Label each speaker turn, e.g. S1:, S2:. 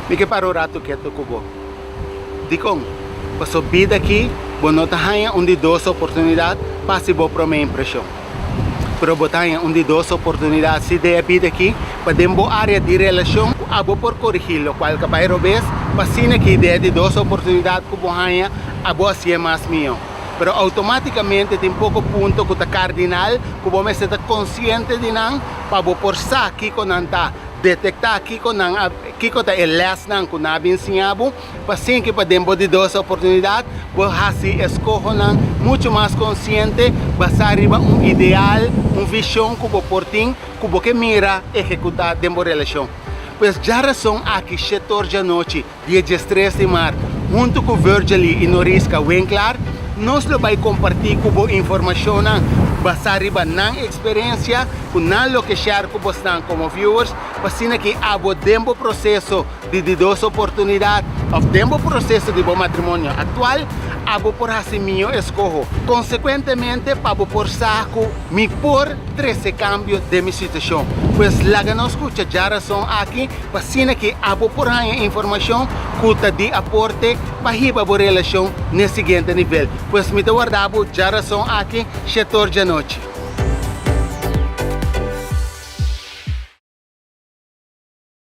S1: Mi ke para un ratu ketu ku bo. Dikon? Paso bida aki bo no ta haña un di dos oportunidat pa hasi bo promé impreshon. Pero bo ta haña un di dos oportunidat si den e bida aki pa den bo área di relashon ku abo por korigí lokual ka bai robes pa asina ki den e di dos oportunidat ku bo haña abo hasié mas mihó. Pero outomátikamente tin poko punto ku ta kardinal ku bo mester ta konsiente di nan pa bo por sa kiko nan ta. Detektá kiko nan a kiko ta e lèsnan ku nan a bin siña bo, pa sinki pa den bo di dos oportunidat bo hasi eskohonan muchu mas konsiente basá riba un ideal, un vishon ku bo por tin ku bo ke mira ehekutá den bo relashon. Pues djarason aki shetor djanochi Dia diestres di mart, huntu ku Virgily i Noriska Winklaar, nos lo bai kompartí ku bo informashonnan basá riba nan eksperensia ku nan lo ke share ku bosnan komo viewers pa asina ki abo den bo proseso di di dos oportunidat òf den bo proseso di bo matrimonio aktual abo por hasi mihó eskoho. Konsekuentemente pa bo por sa ku mi por trese kambio den mi situashon. Pues laga nos skucha djarason aki. Pa asina ki abo por haña informashon ku ta di aporte pa hiba bo relashon n'e siguiente nivel. Pues mi ta warda bo djarason aki shetor djanochi.